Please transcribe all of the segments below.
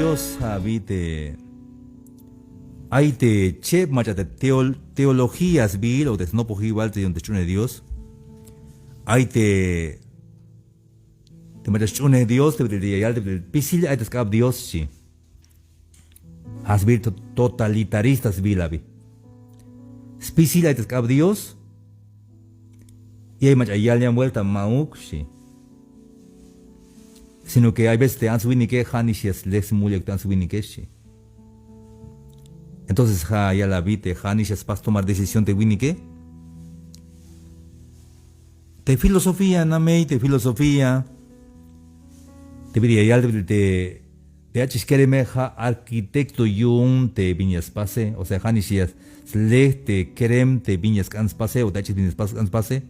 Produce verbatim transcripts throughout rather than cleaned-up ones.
Dios, ja' abi te ay te cheb mach'a te teol-, teología sbiil o te snopojibal te yu'un te sch'unej Dios. Ay te, te mach'a sch'unej Dios te bit'il ya yal te bit'il spisil ay ta sk'ab Dios xchi. Ja' sbiil to-, totalitarista sbiil abi. Spisil ay ta sk'ab Dios. Y ay mach'a yal yan vuelta ma'uk xchi. Sino que hay veces te ants winike ja'nix ya sle smul yu'un te ants winike xchi. Entonces ja' yal abi te ja'nix ya spas tomar decisión te winike. Te filosofía namey, te filosofía te bit'il ya yal te, te ach'ix kereme ja' arquitecto yu'un te bin ya spase. O sea, ja'nix ya sle te kerem te bin ya sk'an spase o te ach'ix bin ya spas-, sk'an spase.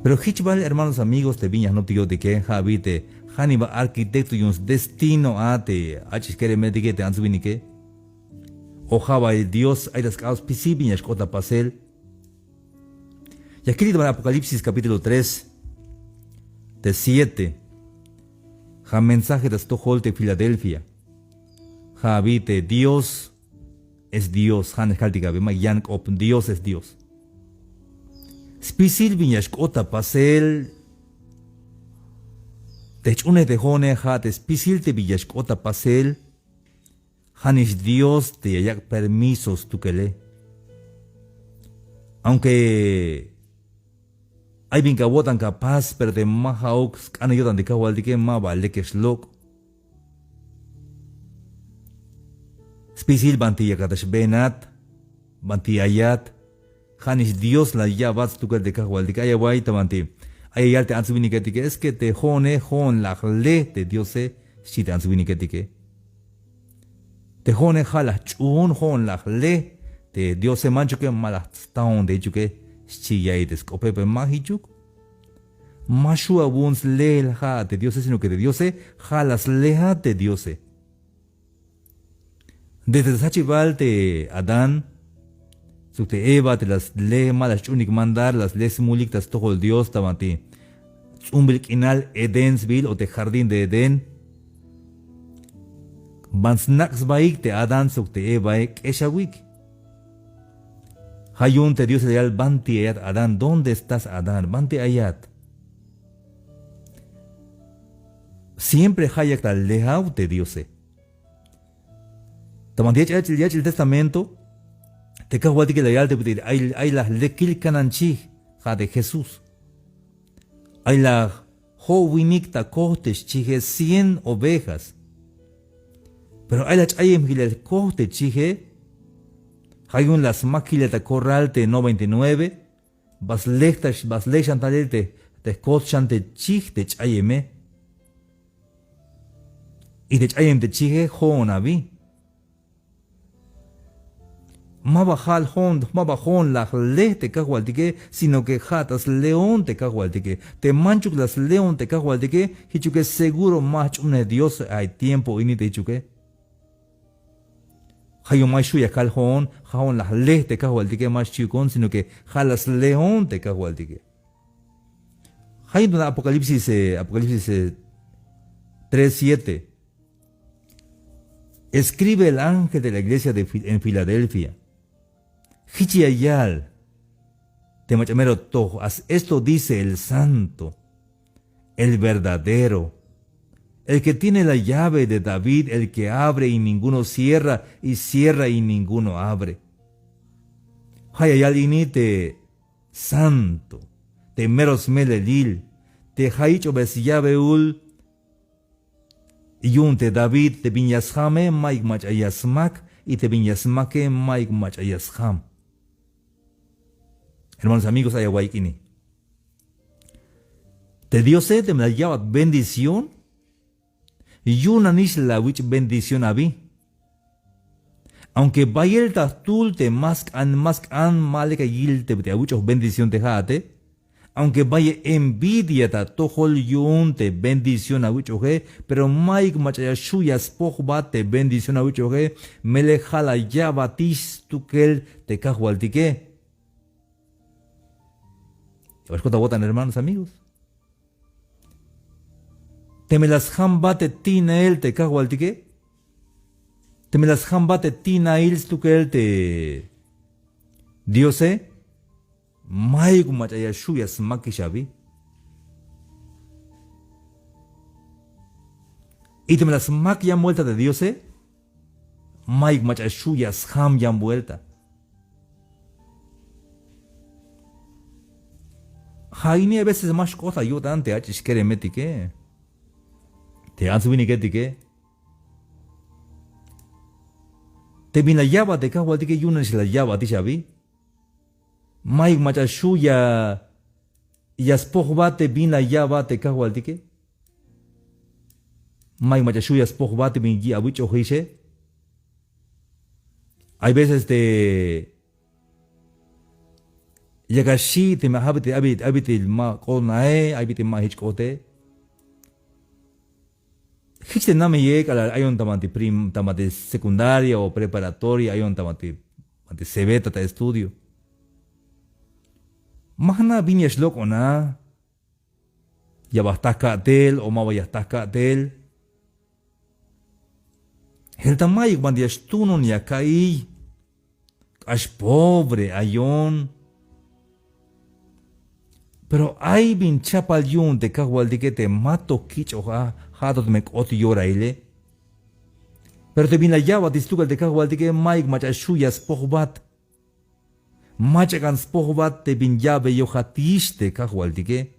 Pero jich bal, hermanos, amigos, te bin ya jnoptik yo'tike, ja' abi te ja'nix ba arquitecto yu'un sdestino a te ach'ix keremetike, te ants winike. O ja' ba Dios ay ta sk'ab spisil bin ya xk'ot ta pasel. Ya kiltik ta ban Apocalipsis capítulo tres, te siete. Ja' mensaje ta stojol te Filadelfia. Ja' abi te Dios es Dios, ja' nax kaltik abi, ma yan k'op, Dios es Dios. Spisil bin ya xk'ot ta pasel te jch'unej te jo'one, ja' te spisil te bin ya xk'ot ta pasel. Ja'nix Dios te ya yak' permiso stukele. Aunque ay bin ka awo'tan ka pas, pero te ma ja'uk sk'anej yo'tan te kajwaltike, ma ba lekex lok'. Spisil banti yakat ta xbeenat, banti ayat, ja'nix Dios la ya'bat stukel te kajwaltike. Ay away ta banti ay ya yal te ants winiketike, es que te jo'one, jo'on la jle te Diose, xchi te ants winiketike. Te jo'one ja' la jch'uun, jo'on la jle te Diose, manchuke ma la staon te jichuke, xchi ya'iy te sk'ope, pero ma jichuk. Ma xju' awu'un sleel ja' te Diose, sino que te Diose ja' la slejat te Diose. Desde ta sjachibal te Adán sok te Eva te la sle, ma la sch'uunik mandar, la sle smulik ta stojol Dios ta banti ts'umbil k'inal Edén sbiil o te jardín de Edén. Ban snak' sbaik te Adán sok te Evae, k'exawik. Ja' yu'un te Diose la yal: ¿Banti ayat, Adán? ¿Dónde estás, Adán? ¿Banti ayat? Siempre ja' yak ta lejaw te Diose. Ta banti yach'il, yach'il testamento te kajwaltike la yal te bit'il ay, ay la jlekil kanan chij, ja' te Jesús. Ay la jo'winik ta kojt te xchije, cien ovejas. Pero ay la ch'ayem jilel kojt te chije. Ja' yu'un la smak jilel ta corral te noventa y nueve. Ba slej ta, ba slej xan talel te, te jkojt xan te chij te ch'ayeme. Y te ch'ayem te chije jo'on abi. Ma ba ja'al jo'on, ma ba jo'on la jle te kajwaltike, sino que ja' ta sleon te kajwaltike. Te manchuk la sleon te kajwaltike, jichuke seguro ma jch'uunej Dios a tiempo ini te jichuke. Ja' yu'un ma xju' ya kal jo'on, ja' jo'on la jle te kajwaltike, ma xchiukon, sino que ja' la sleon te kajwaltike. Ja' yu'un ta Apocalipsis, eh, Apocalipsis, eh, tres siete. Escribe el ángel de la iglesia de Fi-, en Filadelfia. Jich ya yal te mach'a mero toj, as-, esto dice el santo, el verdadero, el que tiene la llave de David, el que abre y ninguno cierra, y cierra y ninguno abre. Ja' ya yal ini te santo, te mero smelelil, te ja' yich'obey sllaveul yu'un te David, te bin ya sjame, mayuk mach'a ya smak, y te bin ya smake, mayuk mach'a ya sjam. Hermanos, amigos, ay awa'iy ini. Te Diose teme la ya'bat bendición, yu'unanix la awich' bendición abi. Aunque bayel ta jtul te ma sk'an, ma sk'an, ma lek ya yil te bit'il awich'oj bendición te ja'ate. Aunque bayel envidia ta atojol yu'un te bendición awich'oje, pero mayuk mach'a ya xju' ya spojbat te bendición awich'oje, melel ja' la ya'batix stukel te kajwaltike. Ya bal xk'ot awo'tan, hermanos, amigos. Teme la sjambat te tinel te kajwaltike, teme la sjambat te tinel stukel te Diose, mayuk mach'a ya xju' ya smakix abi. Y teme la smak yan vuelta te Diose, mayuk mach'a xju' ya sjam yan vuelta. Ja' ini a veces ma xk'ot ta yo'tan te ach'ix keremetike, te ants winiketike. Te bin la ya'bat te kajwaltike yu'un nax la ya'batix abi. Mayuk mach'a xju' ya, ya spojbat te bin la ya'bat te kajwaltike. Mayuk mach'a xju' ya spojbat te bin awich'ojixe. Hay veces te yak axi' teme ay bit'il, ay bit'il, ay bit'il ma k'ot nae, ay bit'il ma jich k'ote. Jich te nameye k'alal ayon ta banti prim, ta banti secundaria o preparatoria, ayon ta banti, banti cebeta ta estudio. Ma jna' bin ya xlok'on a, ya ba jta ka'tel o ma ba ya jta ka'tel. Jelta mayuk banti ya xtunon ya ka'iy. K'ax pobre ayon. Pero ay bin chapal yu'un te kajwaltike te ma to kich'oj a, ja' to teme k'ot yoraile. Pero te bin la ya'batix stukel te kajwaltike mayuk mach'a xju' ya spojbat. Mach'a k'an spojbat te bin ya'beyojatix te kajwaltike.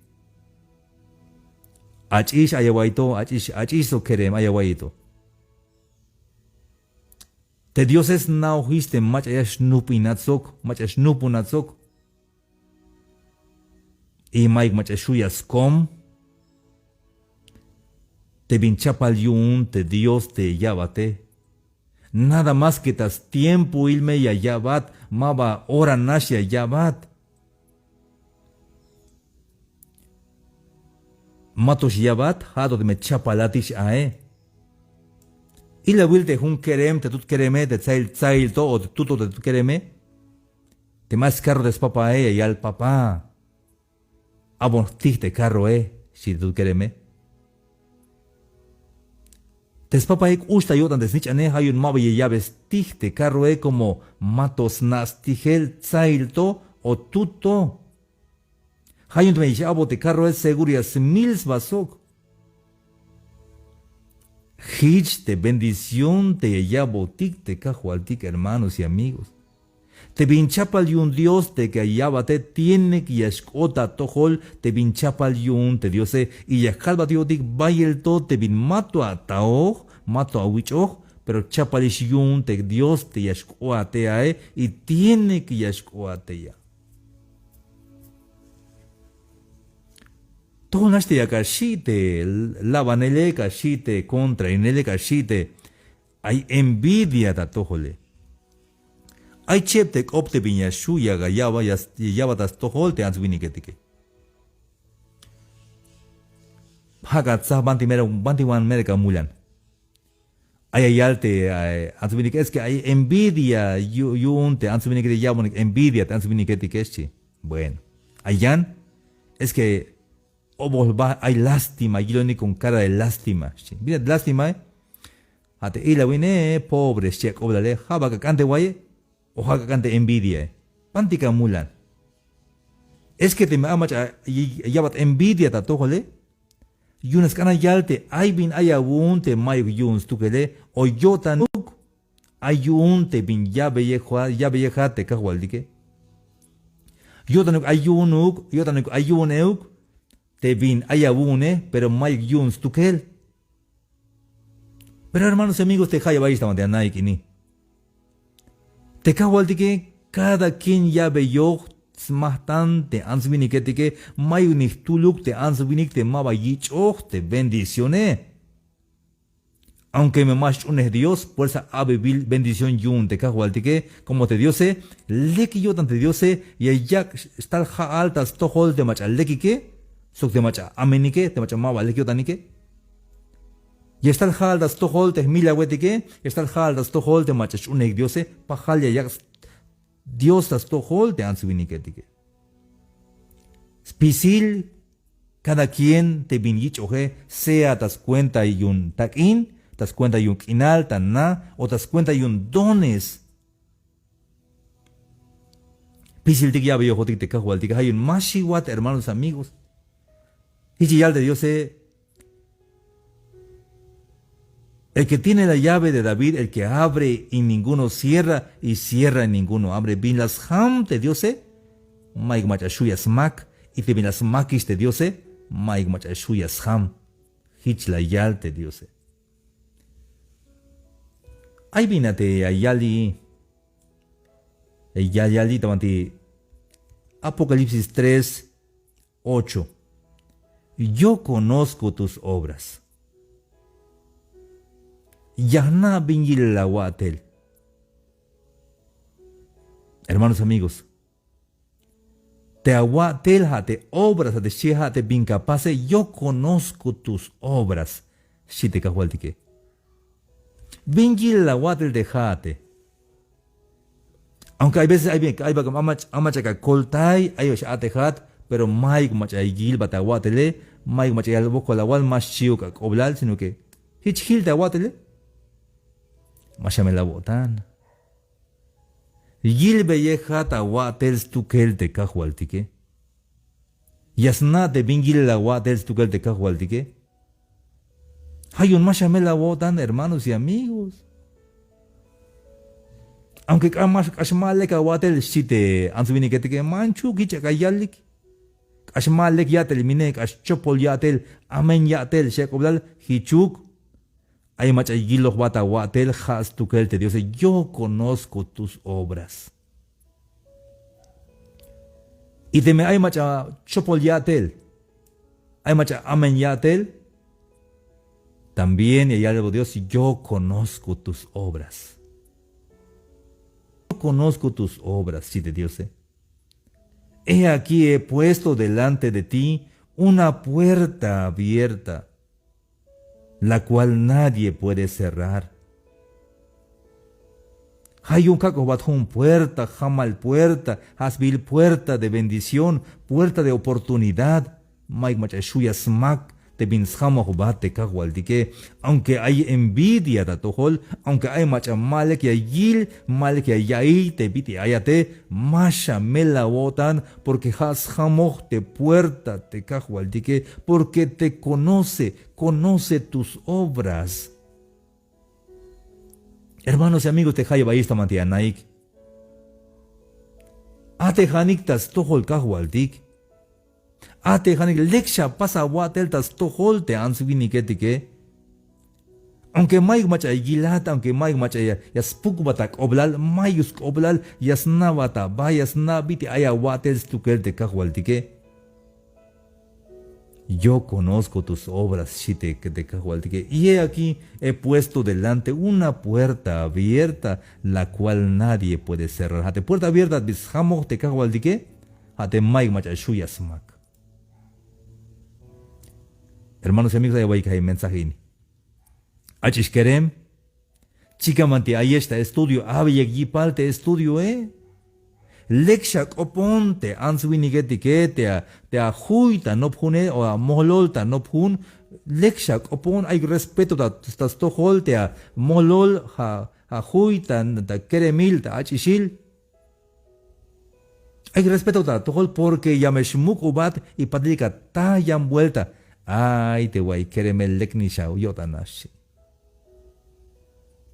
Ach'ix ay awa'iy to, ach'ix, ach'ix sok kerem ay awa'iy to. Te Diose sna'ojix te mach'a ya xnujp'inat sok, mach'a xnujp'unat sok. Y mayuk mach'a xju' ya skom te bin chapal yu'un te Dios te ya'bate. Nada más que ta stiempoil me ya ya'bat, ma ba ora nax ya ya'bat. Ma to xya'bat, ja' to teme chapalatix ae. Ilawil te jun kerem, te tut kereme, te tsail, tsail to, o te tut to te tut kereme. Teme ay skarro te spapae, ya yal: Papá, abon jtij te karroe, xchi te tut kereme. Te spapae k'ux ta yo'tan te snich'ane, ja' yu'un ma ba ya ya'be stij te karroe, como ma to sna' stijel tsail to o tut to. Ja' yu'un teme ya x-a'bot te karroe, seguro ya smil sba sok. Jich te bendición te ya ya'botik te kajwaltik, hermanos y amigos. Te bin chapal yu'un Dios te ya ya'bate, tiene que ya xk'ot ta atojol te bin chapal yu'un te Diose, y ya kalbat yo'tik bayel to te bin ma to ataoj, ma to awich'oj, pero chapalix yu'un te Dios te ya xk'oat tey ae, y tiene que ya xk'oat tey a. Tojol nax te yak axi' te labanele, yak axi' te contrainele, yak axi' te ay envidia ta atojole. Ay cheb te k'op te bin ya xju' ya ya'bat, ya ya'bat ta stojol te ants winiketike. Jak'a tsaj banti mero, banti wan mero ka mulan. Ay ya yal te, ay, ants winike, es que ay envidia yu-, yu'un te ants winike, te ya'bonik envidia te ants winiketike, xchi. Bueno, ay yan, es que obol ba, ay lástima, yilonik con cara de lástima, xchi. Bin a te lástimae, ja' te ilawine, pobre, xchi ak'oblale, ja' ba ak'an te waye, o ja' ak'an te envidiae. Banti ka mulan. Es que teme ay mach'a ya ya'bat envidia ta atojole, yu'un nax sk'an ya yal te ay bin ay awu'un te mayuk yu'un stukele, o yo'tanuk ay yu'un te bin ya'beyejat, ya'beyejat te kajwaltike. Yo'tanuk ay yu'unuk, yo'tanuk ay yu'un euk te bin ay awu'une, pero mayuk yu'un stukel. Pero hermanos y amigos, te jayeb ayix ta banti anaik ini, te kajwaltike, cada quien ya'beyoj smajtan te ants winiketike, mayuk ni jtuluk te ants winik te ma ba yich'oj te bendicione. Aunque me ma xch'unej Dios, puersa a'bebil bendición yu'un te kajwaltike, como te Diose, lek yo'tan te Diose ya yak' xtal ja'al ta stojol te mach'a lekike, sok te mach'a amenike, te mach'a ma ba lek yo'tanike. Ya xtal ja'al ta stojol te jmilawetike, ya xtal ja'al ta stojol te mach'a xch'unej Diose, pajal ya yak' Dios ta stojol te ants winiketike. Spisil Cada quien te bin yich'oje, sea ta scuenta yu'un tak'in, ta scuenta yu'un k'inal, ta na, o ta scuenta yu'un dones. Pisiltik yabeyojotik te Kajwaltike, ja' yu'un ma xiwat, hermanos, amigos. Jich ya yal te Diose: el que tiene la llave de David, el que abre y ninguno cierra, y cierra y ninguno abre. Bin la sjam te Diose, mayuk mach'a xju' ya smak, y te bin la smakix te Diose, mayuk mach'a xju' ya sjam. Jich la yal te Diose. Ay bin a te ya yali, ya yali ta banti Apocalipsis tres, ocho. Yo conozco tus obras. Ya jna' bin yilel awa'tel. Hermanos, amigos, te awa'tel ja' te obras, ja' te xchi, ja' te bin ka pase, yo conozco tus obras, xchi te Kajwaltike. Bin yilel awa'tel te ja'ate. Aunque hay veces ay, ay ba, ay mach'a ka koltay, ay ba x-a'tejat, pero mayuk mach'a yilbat awa'tele, mayuk mach'a yal wokol awal ma xchiuk ak'oblal, sino que jich jil te awa'tele. Ma xamel awo'tan. Yilbeyejat awa'tel stukel te Kajwaltike. Ya sna' te bin yilel awa'tel stukel te Kajwaltike. Ja' yu'un ma xamel awo'tan, hermanos y amigos. Aunque k'ax ma, k'ax ma lek awa'tel, xchi te ants winiketike, manchuk, jich ak'a yalik. K'ax ma lek ya'tel mine, k'ax chopol ya'tel, amen ya'tel, xchi ak'oblal, jichuk. Ay mach'a yilojbat awa'tel, ja' stukel te Diose: yo conozco tus obras. Y teme ay mach'a chopol ya'tel, ay mach'a amen ya'tel, también ya yal Dios: yo conozco tus obras. Yo conozco tus obras, xchi te Diose. He aquí, he puesto delante de ti una puerta abierta, la cual nadie puede cerrar. Ja' yu'un kak'ojbat jun puerta, jamal puerta, ja' sbiil puerta de bendición, puerta de oportunidad. Mayuk mach'a xju' ya smak te bin sjamojbat te Kajwaltike. Aunque ay envidia ta atojol, aunque ay mach'a ma lek ya yil, ma lek ya ya'iy te bit'il ayate, ma xamel awo'tan, porque ja' sjamoj te puerta te Kajwaltike, porque te conoce, conoce tus obras. Hermanos y amigos, te jayeb ayex ta banti anaik, a'tejanik ta stojol Kajwaltik. A'tejanik, lek xa pas awa'tel ta stojol te ants winiketike. Aunque mayuk mach'a yilat, aunque mayuk mach'a ya, ya spukbat ak'oblal, mayuk sk'oblal, ya sna'bat aba, ya sna' bit'il ay awa'tel stukel te Kajwaltike. Yo conozco tus obras, xchi te, te Kajwaltike. Y he aquí, he puesto delante una puerta abierta, la cual nadie puede cerrar. Ja' te puerta abierta bi sjamoj te Kajwaltike, ja' te mayuk mach'a xju' ya smak. Hermanos y amigos, ay awa'iyik ja' mensaje ini. Ach'ix kerem, chikan banti ayex ta estudio, abeyik yipal te estudioe. Lek xa k'opon te ants winiketike, te a, te ajuy ta nopjune o amojlol ta nopjun. Lek xa k'opon, ay respeto ta, ta stojol te amojlol, ja', ajuy ta, ta keremil, ta ach'ixil. Ay respeto ta atojol, porque ya me xmuk'ubat y patil ka ta yan vuelta. Ay te wa'iy keremel, lek nix a yo'tan a, xchi.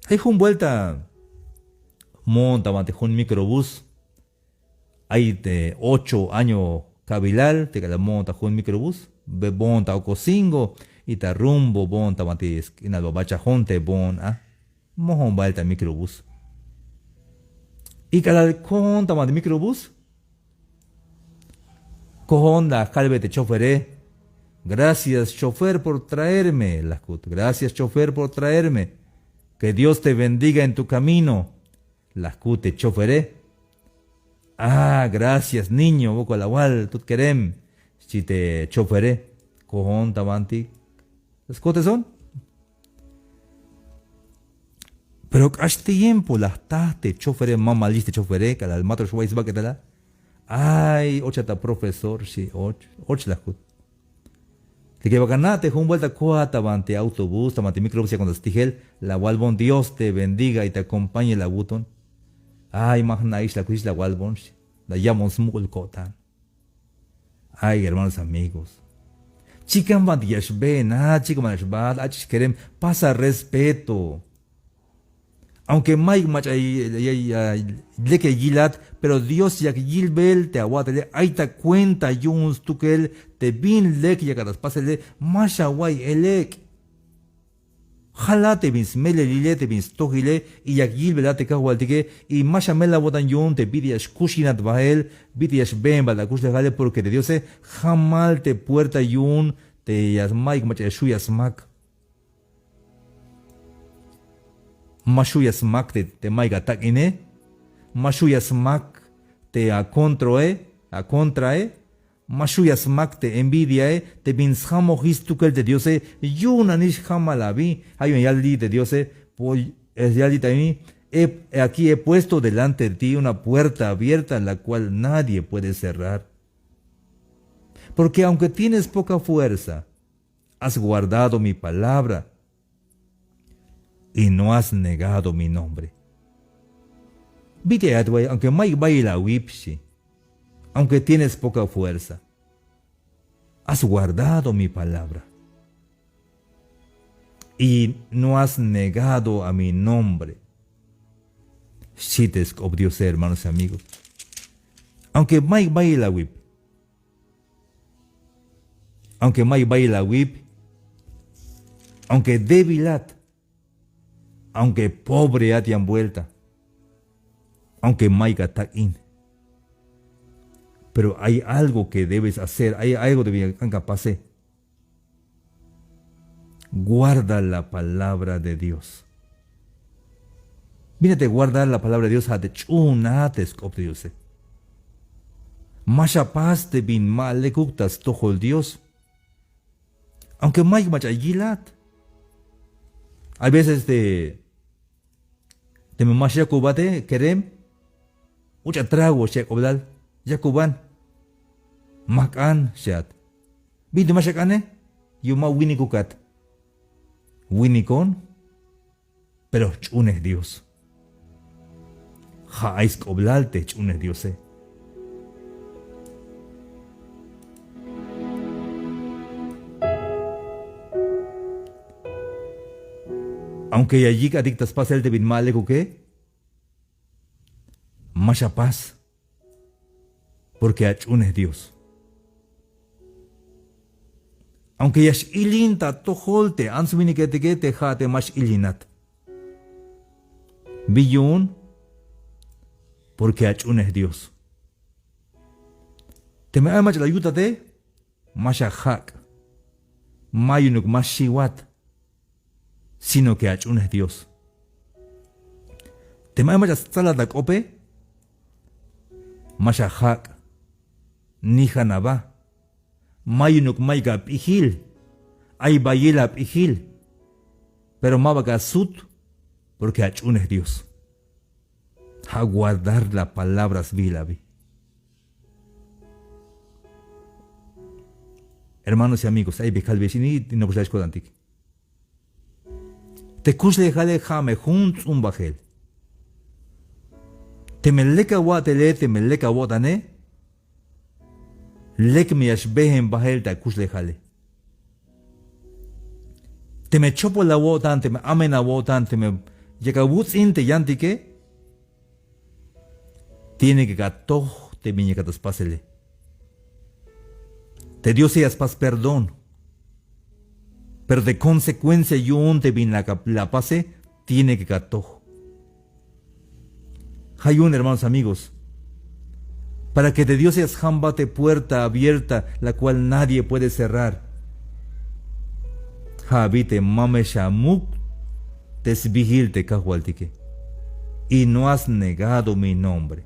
Ay jun vuelta moon ta banti jun microbús. Ay te ocho año ka'bilal te k'alal moon ta jun microbús. Be boon ta Ocosingo y ta rumbo boon ta banti sk'inal Bachajón te boon a. Mojon bael ta microbús. Y k'alal koon ta banti microbús, koon la kalbe te chofere: "Gracias, chofer, por traerme", la jkut. "Gracias, chofer, por traerme. Que Dios te bendiga en tu camino", la jkut te chofere. "Ah, gracias, niño, wokol awal, tut kerem", xchi te chofere. Koon ta banti. Skoteson. Pero k'ax tiempo la jta te chofere, mamalix te chofere, k'alal mato xwa'iy sbak'etal a. "Ay, ochat a profesor", xchi. "Och, och", la jkut. Te que baka na te jun vuelta kojat ta banti autobús, ta banti microbús, ya cuando stijel la walbon Dios te bendiga y te acompañe la wuton. Ay, ma jna'ix la kuxix la walbon, la yabon smuk'ul ko'tan. Ay, hermanos, amigos. Chikan banti ya xbeenat, chikan banti ya xbaat, ach'ix kerem, pasa respeto. Aunque mayuk mach'a lek ya yilat, pero Dios yak yilbel te awa'tele, ay ta cuenta yu'un stukel te bin lek yakat ta spasele, ma xawa'iy elek'. Jala te bin smelelile, te bin stojile, y yak yilbelat te kajwaltike, y ma xamel awo'tan yu'un te bit'il ya xkuxinat bael, bit'il ya xbeen bael akuxlejale, porque te Diose jamal te puerta yu'un te ya mayuk mach'a ya xju' ya smak. Ma xju' ya smak te, te mayuk atak'ine, ma xju' ya smak te acontroe, acontrae, ma xju' ya smak te envidiae, te bin sjamojix stukel te Diose, yu'un nanix jamal abi. Ja' yu'un ya yal li' te Diose, ya yal li' ta ini, he aquí he puesto delante de ti una puerta abierta, la cual nadie puede cerrar. Porque aunque tienes poca fuerza, has guardado mi palabra y no has negado mi nombre. Bit'il ayat, aunque mayuk bayel awip, xchi, aunque tienes poca fuerza, has guardado mi palabra y no has negado a mi nombre. Xchi te sk'op Diose, hermanos y amigos. Aunque mayuk bayel awip, aunque mayuk bayel awip, aunque débilat, aunque pobreat yan vuelta, aunque mayuk atak'in, pero hay algo que debes hacer, hay algo que ya k'an ka pase. Guarda la palabra de Dios. Bin a te guardar la palabra de Dios, ja' te ch'uunat te sk'op te Diose. Ma xapas te bin ma lekuk ta stojol Dios. Aunque mayuk mach'a yilat. Hay veces te, teme ma xyakubate kerem, uch'a trago, xchi ak'oblal, yakuban. Ma jk'an, xchiat. Bin te ma xak'ane, yu'un ma winikukat. Winikon, pero jch'uunej Dios. Ja' ay sk'oblal te jch'uunej Diose. Aunque ya yik'atik ta spasel te bin ma lekuke, ma xapas. Porque ach'uunej Dios. Aunque ya x-ilin ta atojol te ants winiketike, te ja' te ma x-ilinat. Bi yu'un, porque ach'uunej Dios. Teme ay mach'a la yutate, ma xajak'. Ma yu'unuk ma xiwat. Sino que ach'uunej Dios. Teme ay mach'a stsalat ak'ope, ma xajak'. Nijan aba. Ma yu'unuk mayuk ap'ijil. Ay bayel ap'ijil. Pero ma ba ka sut, porque ach'uunej Dios. Ja' guardar la palabra sbiil abi. Hermanos y amigos, ay bi kalbeyex ini, nopol xlaj ko'tantik. Te kuxlejale ja' me jun ts'umbajel. Teme lek awa'tele, teme lek awo'tane, lek me ya xbeen bael te akuxlejale. Teme chopol awo'tan, teme amen awo'tan, teme yak awuts'in te yantike, tiene que ka toj te bin yakat ta spasele. Te Diose ya spas perdón. Pero te consecuencia yu'un te bin la, la pase, tiene que ka toj. Ja' yu'un, hermanos, amigos, para que te Diose ya sjambat te puerta abierta, la cual nadie puede cerrar. Ja' abi te ma me xamuk' te sbiil te kajwaltike. Y no has negado mi nombre.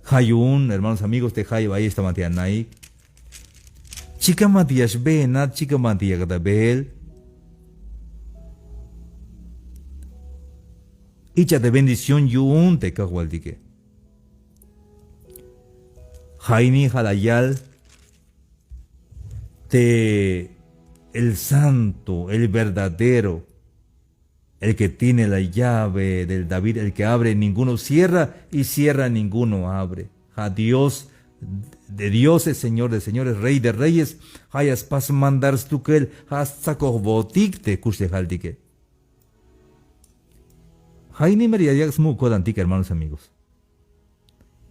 Ja' yu'un, hermanos, amigos, te jayeb ayex ta banti anaik. Chikan banti ya xbeenat, chikan banti yakat ta beel. Ich'a te bendición yu'un te kajwaltike. Ja' ini ja' la yal te el santo, el verdadero, el que tiene la llave del David, el que abre, ninguno cierra, y cierra, ninguno abre. Ja' Dios de dioses, Señor de señores, Rey de reyes. Ja' ya spas mandar stukel, ja' stsakojbotik te kuxlejaltike. Ja' ini mero ya yak' smuk' ko'tantik, hermanos, amigos.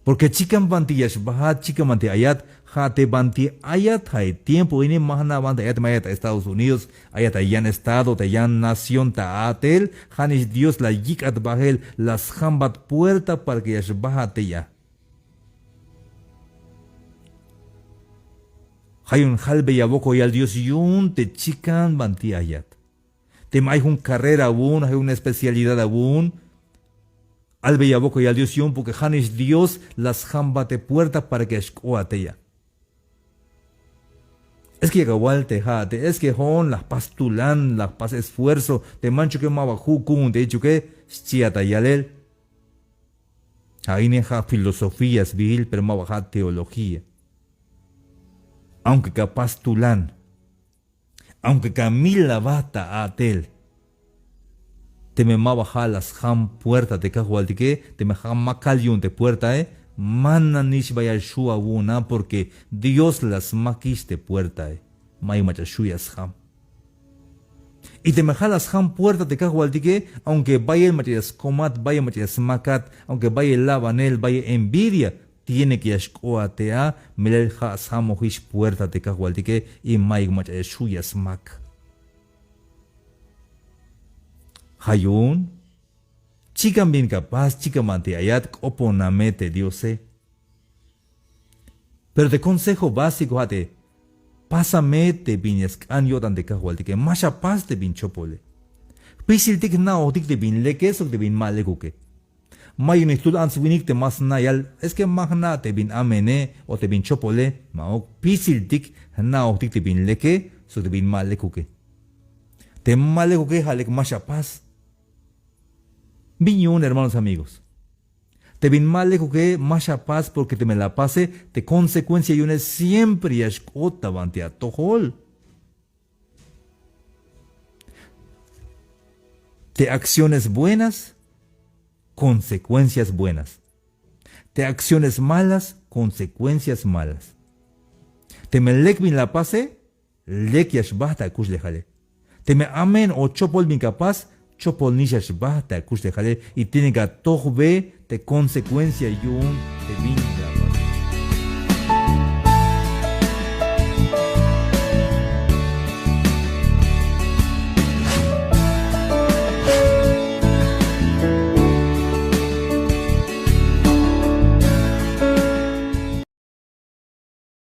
Porque chikan banti ya xbajat, chikan banti ayat. Ja' te banti ayat, ja' e tiempo ini ma jna' banti ayat, ma ayat ta Estados Unidos, ayat ta yan estado, ta yan nación ta a'tel. Ja'nix Dios la yik'at bajel, la sjambat puerta para que ya xbajat tey a. Ja' yu'un jalbeya wokol yal Dios yu'un te chikan banti ayat. Teme ay jun carrera awu'un, ay jun especialidad awu'un, albeya wokol yal Dios yu'un, porque ja'nix Dios la sjambat te puerta para que ya xk'oat tey a. Es que yak awal te ja'ate, es que jo'on la jpas tulan, la jpas esfuerzo, te manchuke maba ju' ku'un te jichuke, xchiat ta yalel. Ja' ine ja' filosofía sbiil, pero maba ja' teología. Aunque ka pas tulan, aunque ka mil aba ta a'tel, teme maba ja' la sjam puerta te Kajwaltike, teme ja' makal yu'un te puertae, ma nanix ba ya xju' awu'un a, porque Dios la smakix te puertae. Mayuk mach'a xju' ya sjam. Y teme ja' la sjam puerta te Kajwaltike, aunque bayel mach'a ya skomat, bayel mach'a ya smakat, aunque bayel labanel, bayel envidia, tiene que ya xk'oat tey a, melel ja' sjamojix puerta te Kajwaltike, y mayuk mach'a ya xju' ya smak. Ja' yu'un, chikan bin ka pas, chikan banti ayat, k'opona me te Diose. Pero te consejo básico ja' te, pasa me te bin ya sk'an yo'tan te Kajwaltike, ma xa pas te bin chopole. Jpisiltik jna'ojtik te bin leke sok te bin ma lekuke. Mayuk nix jtul ants winik te ma sna' yal, es que ma jna' te bin amene o te bin chopole, ma'uk, jpisiltik jna'ojtik te bin leke sok te bin ma lekuke. Te ma lekuke ja' lek ma xa pas. Bin yu'un, hermanos, amigos. Te bin ma lekuke ma xa pas, porque teme la pase, te consecuencia yu'une siempre ya xk'ot ta banti atojol. Te acciones buenas, consecuencias buenas. Te acciones malas, consecuencias malas. Teme lek bin la pase, lek ya xbajt ta akuxlejale. Teme amen o chopol bin ka pas, chopol nix ya xbajt ta akuxlejale, y tiene que atojbe te consecuencia yu'un te bin